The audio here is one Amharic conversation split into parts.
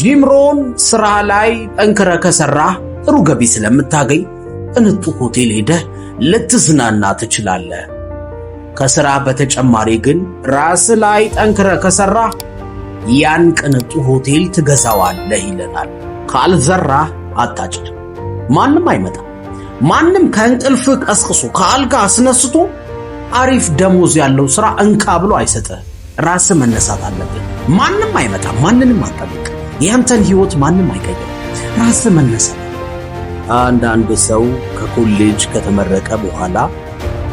ጂም ሮን ስራ ላይ ጠንክረህ ከሰራህ ጥሩ ገቢ ስለምታገኝ ቅንጡ ሆቴል ሄደህ ልትዝናና ትችላለህ። ከስራ በተጨማሪ ግን ራስህ ላይ ጠንክረህ ከሰራህ ያን ቅንጡ ሆቴል ትገዛዋለህ ይለናል። ካልዘራህ አታጭድ። ማንም አይመጣም። ማንም ከእንቅልፍ ቀስቅሶ ከአልጋ አስነስቶ አሪፍ ደሞዝ ያለው ስራ እንካ ብሎ አይሰጥህ። ራስህ መነሳት አለብህ። ማንም አይመጣም። ማንንም አትጠብቅ። ያንተን ህይወት ማንም አይቀይርም። ራስህ መነሳት። አንዳንድ ሰው ከኮሌጅ ከተመረቀ በኋላ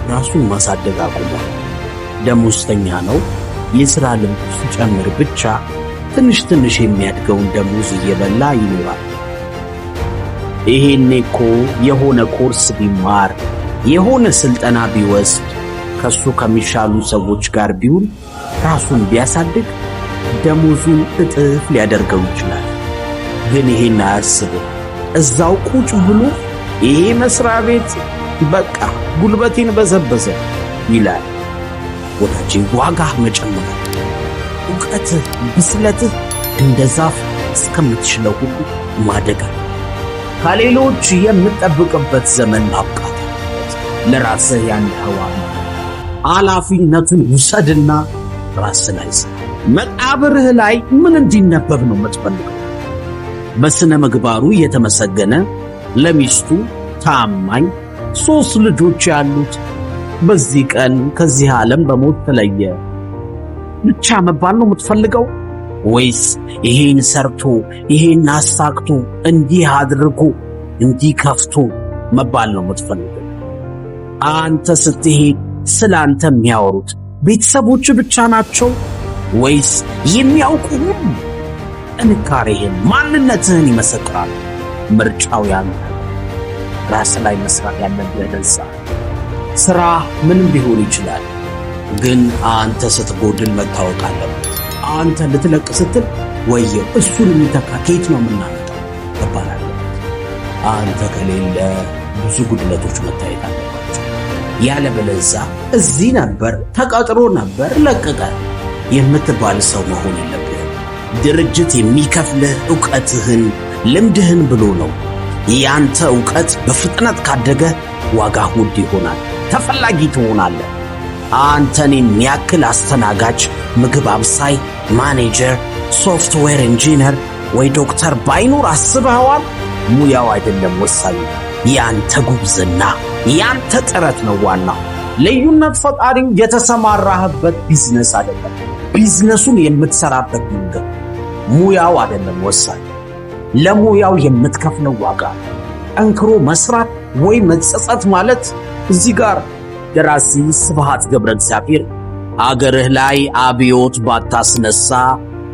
ራሱን ማሳደግ አቁሟል። ደሞዝተኛ ነው። የሥራ ልምዱ ሲጨምር ብቻ ትንሽ ትንሽ የሚያድገውን ደሞዝ እየበላ ይኖራል። ይሄኔ እኮ የሆነ ኮርስ ቢማር፣ የሆነ ስልጠና ቢወስድ፣ ከሱ ከሚሻሉ ሰዎች ጋር ቢውል፣ ራሱን ቢያሳድግ ደሞዙን እጥፍ ሊያደርገው ይችላል። ግን ይሄን አያስብም። እዛው ቁጭ ብሎ ይሄ መስሪያ ቤት በቃ ጉልበቴን በዘበዘ ይላል። ወዳጄ፣ ዋጋህ መጨመር፣ እውቀትህ፣ ብስለትህ እንደ ዛፍ እስከምትችለው ሁሉ ማደግ፣ ከሌሎች የምትጠብቅበት ዘመን ማብቃት አለበት። ለራስህ ያለህ ዋጋ፣ ኃላፊነቱን ውሰድና ራስህ ላይ ስራ። መቃብርህ ላይ ምን እንዲነበብ ነው የምትፈልገው? በስነ ምግባሩ የተመሰገነ፣ ለሚስቱ ታማኝ፣ 3 ልጆች ያሉት፣ በዚህ ቀን ከዚህ ዓለም በሞት ተለየ ብቻ መባል ነው የምትፈልገው? ወይስ ይሄን ሰርቶ፣ ይሄን አሳክቶ፣ እንዲህ አድርጎ፣ እንዲህ ከፍቶ መባል ነው የምትፈልገው? አንተ ስትሄድ ስለ አንተ የሚያወሩት ቤተሰቦች ብቻ ናቸው ወይስ የሚያውቁ ሁሉ ጥንካሬህን፣ ማንነትህን ይመሰክራሉ? ምርጫው ያንተ። ራስ ላይ መስራት ያለብህ ለዛ። ስራ ምንም ሊሆን ይችላል፣ ግን አንተ ስትጎድል መታወቅ አለበት። አንተ ልትለቅ ስትል ወየው እሱን የሚተካ ከየት ነው የምናመጣው መባል አለበት። አንተ ከሌለ ብዙ ጉድለቶች መታየት አለባቸው። ያለበለዚያ እዚህ ነበር፣ ተቀጥሮ ነበር፣ ለቀቀ የምትባል ሰው መሆን የለብህም። ድርጅት የሚከፍልህ እውቀትህን፣ ልምድህን ብሎ ነው። ያንተ እውቀት በፍጥነት ካደገ ዋጋህ ውድ ይሆናል፣ ተፈላጊ ትሆናለህ። አንተን የሚያክል አስተናጋጅ፣ ምግብ አብሳይ፣ ማኔጀር፣ software engineer ወይ ዶክተር ባይኖር አስበኸዋል? ሙያው አይደለም ወሳኙ፣ ያንተ ጉብዝና፣ ያንተ ጥረት ነው ዋናው። ልዩነት ፈጣሪው የተሰማራህበት ቢዝነስ አይደለም፣ ቢዝነሱን የምትሰራበት መንገድ። ሙያው አይደለም ወሳኝ፣ ለሙያው የምትከፍለው ዋጋ። ጠንክሮ መስራት ወይ መጸጸት ማለት። እዚህ ጋር ደራሲ ስብሐት ገብረ እግዚአብሔር አገርህ ላይ አብዮት ባታስነሳ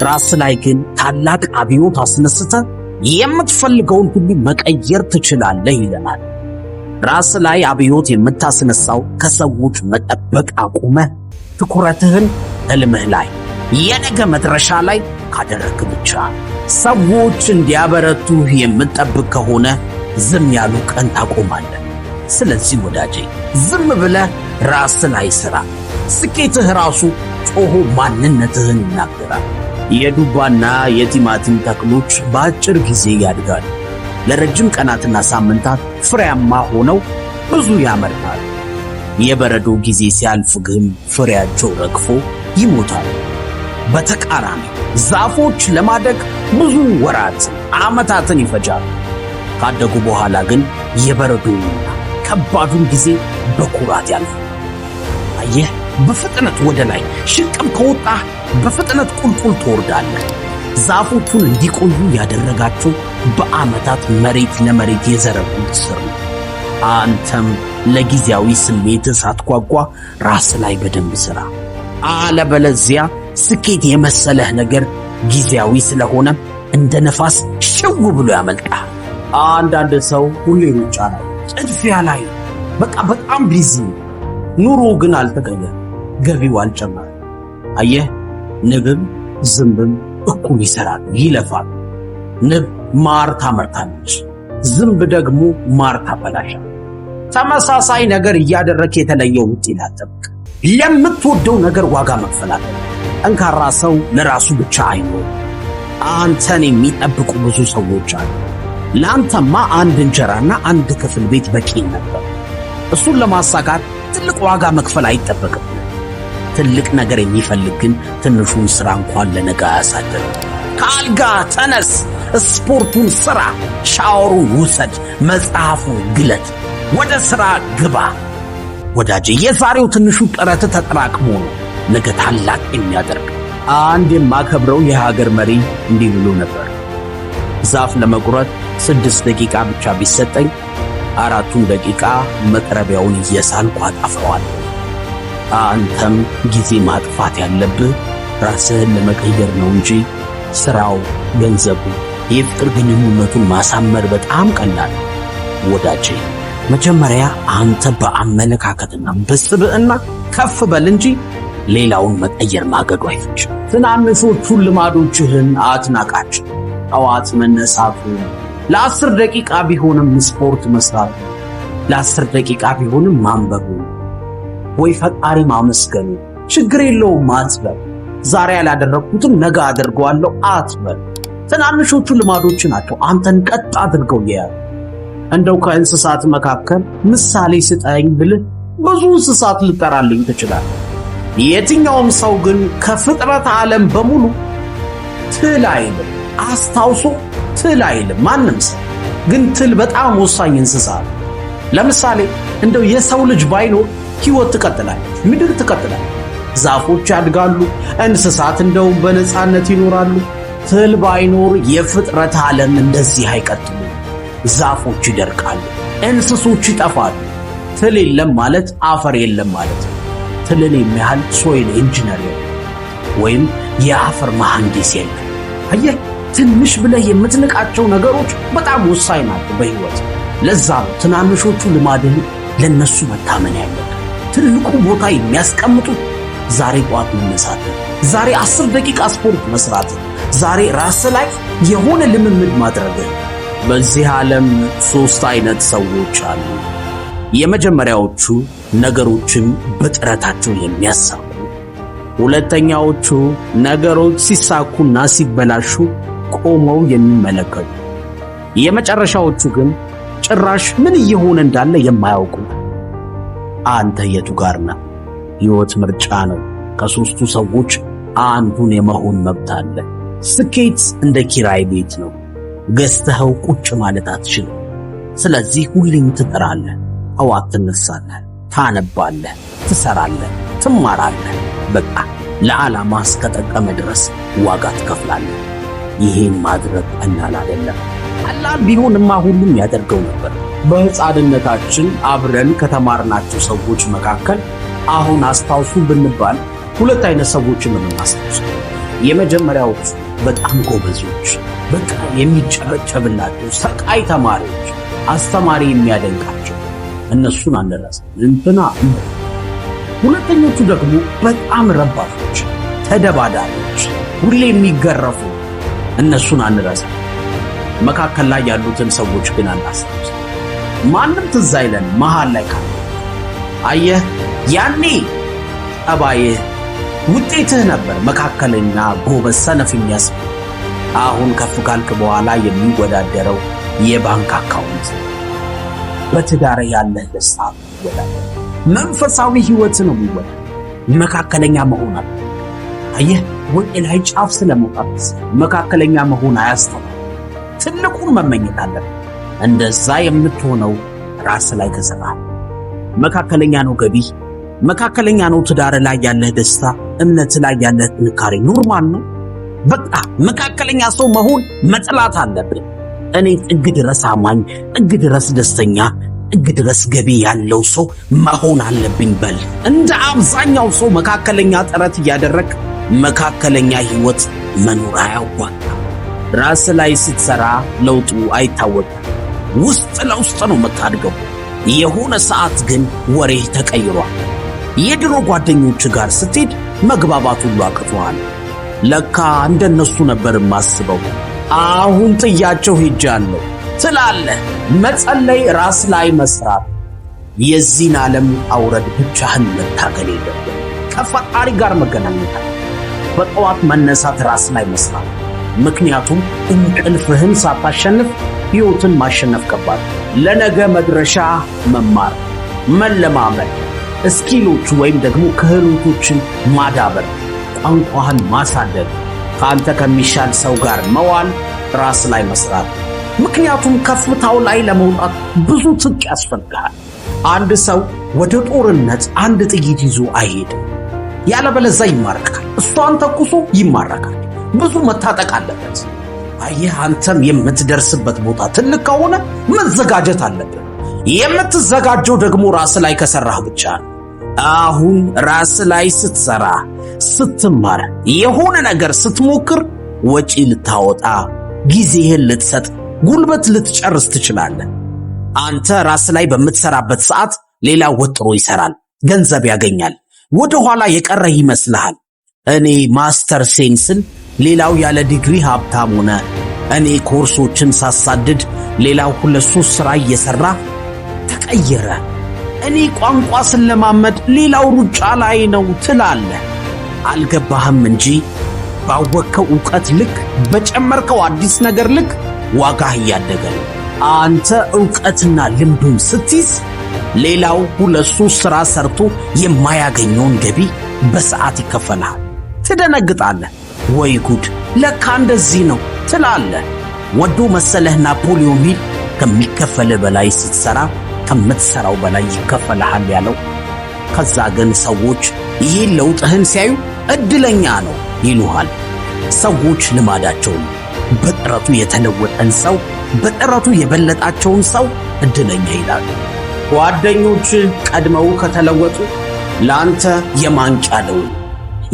ራስ ላይ ግን ታላቅ አብዮት አስነስተህ የምትፈልገውን ሁሉ መቀየር ትችላለህ ይለናል። ራስ ላይ አብዮት የምታስነሳው ከሰዎች መጠበቅ አቁመህ ትኩረትህን ህልምህ ላይ፣ የነገ መድረሻ ላይ ካደረግክ ብቻ። ሰዎች እንዲያበረቱህ የምትጠብቅ ከሆነ ዝም ያሉ ቀን ታቆማለህ። ስለዚህ ወዳጄ፣ ዝም ብለህ ራስ ላይ ስራ። ስኬትህ ራሱ ጮሆ ማንነትህን ይናገራል። የዱባና የቲማቲም ተክሎች በአጭር ጊዜ ያድጋሉ። ለረጅም ቀናትና ሳምንታት ፍሬያማ ሆነው ብዙ ያመርታሉ። የበረዶ ጊዜ ሲያልፍ ግን ፍሬያቸው ረግፎ ይሞታል። በተቃራኒ ዛፎች ለማደግ ብዙ ወራት፣ ዓመታትን ይፈጃሉ። ካደጉ በኋላ ግን የበረዶውንና ከባዱን ጊዜ በኩራት ያልፋል። አየህ፣ በፍጥነት ወደ ላይ ሽቅብ ከወጣህ በፍጥነት ቁልቁል ትወርዳለህ። ዛፎቹን እንዲቆዩ ያደረጋቸው በዓመታት መሬት ለመሬት የዘረጉት ስር ነው። አንተም ለጊዜያዊ ስሜት ሳትጓጓ ራስ ላይ በደንብ ስራ። አለበለዚያ ስኬት የመሰለህ ነገር ጊዜያዊ ስለሆነ እንደ ነፋስ ሽው ብሎ ያመልጣል። አንዳንድ ሰው ሁሌ ሩጫ ላይ፣ ጥድፊያ ላይ፣ በቃ በጣም busy፣ ኑሮ ግን አልተቀየረም፣ ገቢው አልጨመረም። አየህ፣ ንብም ዝንብም እኩል ይሰራሉ፣ ይለፋሉ። ንብ ማር ታመርታለች፣ ዝንብ ደግሞ ማር ታበላሻለች። ተመሳሳይ ነገር እያደረክ የተለየ ውጤት አትጠብቅ። ለምትወደው ነገር ዋጋ መክፈል አለብህ። ጠንካራ ሰው ለራሱ ብቻ አይኖርም። አንተን የሚጠብቁ ብዙ ሰዎች አሉ። ለአንተማ አንድ እንጀራና አንድ ክፍል ቤት በቂ ነበር። እሱን ለማሳካት ትልቅ ዋጋ መክፈል አይጠበቅም። ትልቅ ነገር የሚፈልግ ግን ትንሹን ሥራ እንኳን ለነገ አያሳድርም። ከአልጋ ተነስ፣ ስፖርቱን ስራ፣ ሻወሩን ውሰድ፣ መጽሐፉን ግለጥ፣ ወደ ሥራ ግባ። ወዳጄ የዛሬው ትንሹ ጥረት ተጠራቅሞ ነው ነገ ታላቅ የሚያደርግ። አንድ የማከብረው የሀገር መሪ እንዲህ ብሎ ነበር። ዛፍ ለመቁረጥ 6 ደቂቃ ብቻ ቢሰጠኝ 4ቱን ደቂቃ መጥረቢያውን እየሳልኩ አጠፋዋለሁ። አንተም ጊዜ ማጥፋት ያለብህ ራስህን ለመቀየር ነው እንጂ ስራው፣ ገንዘቡ፣ የፍቅር ግንኙነቱን ማሳመር በጣም ቀላል። ወዳጄ መጀመሪያ አንተ በአመለካከትና በስብዕና ከፍ በል እንጂ ሌላውን መቀየር ማገዶ አይፈጅም። ትናንሾቹን ልማዶችህን አትናቃቸው። ጠዋት መነሳቱ፣ ለ10 ደቂቃ ቢሆንም ስፖርት መስራቱ፣ ለ10 ደቂቃ ቢሆንም ማንበቡ ወይ ፈጣሪ ማመስገኑ፣ ችግር የለውም አትበል። ዛሬ ያላደረግኩትን ነገ አድርገዋለሁ አትበል። ትናንሾቹ ልማዶች ናቸው አንተን ቀጥ አድርገው የያዙ። እንደው ከእንስሳት መካከል ምሳሌ ስጠኝ ብልህ ብዙ እንስሳት ልጠራልኝ ትችላለህ። የትኛውም ሰው ግን ከፍጥረት ዓለም በሙሉ ትል አይልም። አስታውሶ ትል አይልም ማንም ሰው። ግን ትል በጣም ወሳኝ እንስሳ ነው። ለምሳሌ እንደው የሰው ልጅ ባይኖር ሕይወት ትቀጥላለች፣ ምድር ትቀጥላለች፣ ዛፎች ያድጋሉ፣ እንስሳት እንደውም በነፃነት ይኖራሉ። ትል ባይኖር የፍጥረት ዓለም እንደዚህ አይቀጥሉም። ዛፎች ይደርቃሉ፣ እንስሶች ይጠፋሉ። ትል የለም ማለት አፈር የለም ማለት ነው። ትልን የሚያህል soil engineer የለም ወይም የአፈር መሐንዲስ የለም። አየህ፣ ትንሽ ብለህ የምትንቃቸው ነገሮች በጣም ወሳኝ ናቸው በሕይወት። ለዛ ነው ትናንሾቹ ልማድህን ለነሱ መታመን ያለብህ። ትልቁ ቦታ የሚያስቀምጡት ዛሬ ጠዋት መነሳት፣ ዛሬ 10 ደቂቃ ስፖርት መስራት፣ ዛሬ ራስ ላይ የሆነ ልምምድ ማድረግ። በዚህ ዓለም ሶስት አይነት ሰዎች አሉ። የመጀመሪያዎቹ ነገሮችን በጥረታቸው የሚያሳኩ፣ ሁለተኛዎቹ ነገሮች ሲሳኩና ሲበላሹ ቆመው የሚመለከቱ፣ የመጨረሻዎቹ ግን ጭራሽ ምን እየሆነ እንዳለ የማያውቁ። አንተ የቱ ጋር ነህ? ሕይወት ምርጫ ነው። ከሶስቱ ሰዎች አንዱን የመሆን መብት አለ። ስኬት እንደ ኪራይ ቤት ነው። ገዝተኸው ቁጭ ማለት አትችልም። ስለዚህ ሁሌም ትጥራለህ። ጠዋት ትነሳለህ፣ ታነባለህ፣ ትሰራለህ፣ ትማራለህ። በቃ ለዓላማ እስከጠቀመ ድረስ ዋጋ ትከፍላለህ። ይሄን ማድረግ ቀላል አይደለም። ቀላል ቢሆንማ ሁሉም ያደርገው ነበር። በሕፃንነታችን አብረን ከተማርናቸው ሰዎች መካከል አሁን አስታውሱ ብንባል ሁለት አይነት ሰዎችን ነው የምናስታውሰው። የመጀመሪያዎቹ በጣም ጎበዞች፣ በቃ የሚጨበጨብላቸው ሰቃይ ተማሪዎች፣ አስተማሪ የሚያደንቃቸው፣ እነሱን አንረሳም። እንትና። ሁለተኞቹ ደግሞ በጣም ረባሾች፣ ተደባዳሪዎች፣ ሁሌ የሚገረፉ፣ እነሱን አንረሳም። መካከል ላይ ያሉትን ሰዎች ግን አናስታውስም። ማንም ትዝ አይለን መሃል ላይ ካለ። አየህ፣ ያኔ ጠባይህ ውጤትህ ነበር መካከለኛ፣ ጎበዝ፣ ሰነፍ የሚያስብል። አሁን ከፍ ካልክ በኋላ የሚወዳደረው የባንክ account፣ በትዳር ያለህ ደስታ የሚወዳደር፣ መንፈሳዊ ህይወት ነው የሚወዳደር። መካከለኛ መሆን አለ። አየህ፣ ወደ ላይ ጫፍ ስለመውጣት መካከለኛ መሆን አያስተምርም። ትልቁን መመኘት አለብህ። እንደዛ የምትሆነው ራስ ላይ ከሰራህ። መካከለኛ ነው ገቢህ፣ መካከለኛ ነው ትዳር ላይ ያለህ ደስታ፣ እምነት ላይ ያለህ ጥንካሬ normal ነው። በቃ መካከለኛ ሰው መሆን መጥላት አለብን። እኔ ጥግ ድረስ አማኝ፣ ጥግ ድረስ ደስተኛ፣ ጥግ ድረስ ገቢ ያለው ሰው መሆን አለብኝ በል። እንደ አብዛኛው ሰው መካከለኛ ጥረት እያደረግ መካከለኛ ህይወት መኖር አያዋጣም። ራስ ላይ ስትሰራ ለውጡ አይታወቅም። ውስጥ ለውስጥ ነው የምታድገው። የሆነ ሰዓት ግን ወሬህ ተቀይሯል። የድሮ ጓደኞች ጋር ስትሄድ መግባባት ሁሉ አቅቶሃል። ለካ እንደነሱ ነበር የማስበው፣ አሁን ጥያቸው ሄጃለሁ ትላለህ። መጸለይ፣ ራስ ላይ መስራት፣ የዚህን ዓለም አውረድ ብቻህን መታገል የለብህም። ከፈጣሪ ጋር መገናኘት፣ በጠዋት መነሳት፣ ራስ ላይ መስራት፣ ምክንያቱም እንቅልፍህን ሳታሸንፍ ሕይወትን ማሸነፍ ከባድ። ለነገ መድረሻ መማር፣ መለማመድ፣ skill ኦች ወይም ደግሞ ክህሎቶችን ማዳበር፣ ቋንቋህን ማሳደግ፣ ከአንተ ከሚሻል ሰው ጋር መዋል፣ ራስ ላይ መስራት። ምክንያቱም ከፍታው ላይ ለመውጣት ብዙ ትጥቅ ያስፈልግሃል። አንድ ሰው ወደ ጦርነት አንድ ጥይት ይዞ አይሄድም። ያለበለዛ ይማረካል። እሷን ተኩሶ ይማረካል። ብዙ መታጠቅ አለበት። አየህ፣ አንተም የምትደርስበት ቦታ ትልቅ ከሆነ መዘጋጀት አለብህ። የምትዘጋጀው ደግሞ ራስ ላይ ከሰራህ ብቻ ነው። አሁን ራስ ላይ ስትሰራ፣ ስትማር፣ የሆነ ነገር ስትሞክር ወጪ ልታወጣ፣ ጊዜህን ልትሰጥ፣ ጉልበት ልትጨርስ ትችላለህ። አንተ ራስ ላይ በምትሰራበት ሰዓት ሌላ ወጥሮ ይሰራል፣ ገንዘብ ያገኛል። ወደ ኋላ የቀረ ይመስልሃል። እኔ ማስተር ሴንስን ሌላው ያለ ዲግሪ ሀብታም ሆነ። እኔ ኮርሶችን ሳሳድድ ሌላው ሁለት ሶስት ስራ እየሰራ ተቀየረ። እኔ ቋንቋ ስለማመድ ሌላው ሩጫ ላይ ነው ትላለህ። አልገባህም እንጂ ባወቅከው ዕውቀት ልክ፣ በጨመርከው አዲስ ነገር ልክ ዋጋህ እያደገ ነው። አንተ ዕውቀትና ልምዱን ስትይዝ ሌላው ሁለት ሶስት ስራ ሰርቶ የማያገኘውን ገቢ በሰዓት ይከፈልሃል። ትደነግጣለህ። ወይ ጉድ፣ ለካ እንደዚህ ነው ትላለህ። ወዶ መሰለህ ናፖሊዮን ሂል ከሚከፈልህ በላይ ስትሰራ ከምትሰራው በላይ ይከፈልሃል ያለው። ከዛ ግን ሰዎች ይህን ለውጥህን ሲያዩ እድለኛ ነው ይሉሃል። ሰዎች ልማዳቸው ነው። በጥረቱ የተለወጠን ሰው፣ በጥረቱ የበለጣቸውን ሰው እድለኛ ይላሉ። ጓደኞች ቀድመው ከተለወጡ ለአንተ የማንቂያ ደውል።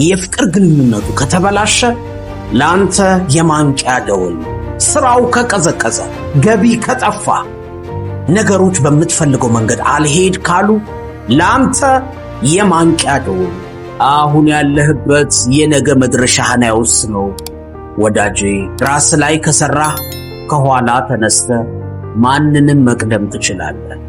የፍቅር ግንኙነቱ ከተበላሸ ለአንተ የማንቂያ ደውል። ስራው ከቀዘቀዘ፣ ገቢ ከጠፋ፣ ነገሮች በምትፈልገው መንገድ አልሄድ ካሉ ለአንተ የማንቂያ ደውል። አሁን ያለህበት የነገ መድረሻህን አይወስነው ወዳጄ። ራስ ላይ ከሰራህ ከኋላ ተነስተህ ማንንም መቅደም ትችላለህ።